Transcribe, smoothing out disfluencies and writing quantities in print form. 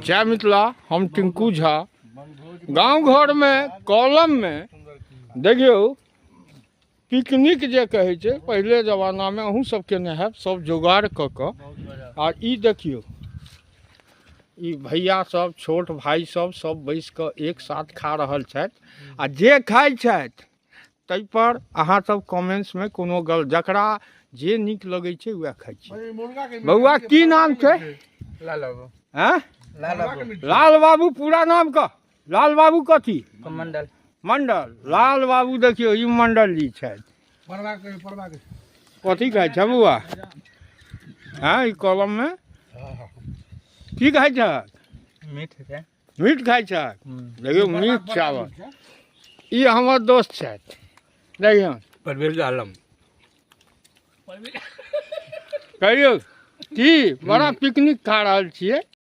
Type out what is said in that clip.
जय मिथिला। हम टिंकू झा। गाँव घरमे कॉलममे देखियौ, पिकनिक जे कहै छै, पहिले जमानामे अहूँ सब केने हैब, सब जोगाड़ कऽ कऽ। आ ई देखियौ, ई भैया सब, छोट भाई सब, सब बैस कऽ एक साथ खा रहल छथि। आ जे खाइ छथि ताहिपर अहाँ सब कमेंट्समे कोनो गल, जकरा जे नीक लगै छै वएह खाइ छै। बौआ, की नाम छै? लाल बाबू। आँय? लाल बाबू। लाल बाबू, पूरा नाम कह। लाल बाबू कथी? मंडल। मंडल। लाल बाबू, देखियौ, ई मंडल जी छथि। कथी खाइ छ बौआ? हँ, ई कलममे की खाइ छ? मीट छै। मीट खाइ छ? देखियौ, मीट चावल। ई हमर दोस्त छथि, देखियौ। परवेज आलम। कहियौ की, बड़ा पिकनिक खा रहल छियै?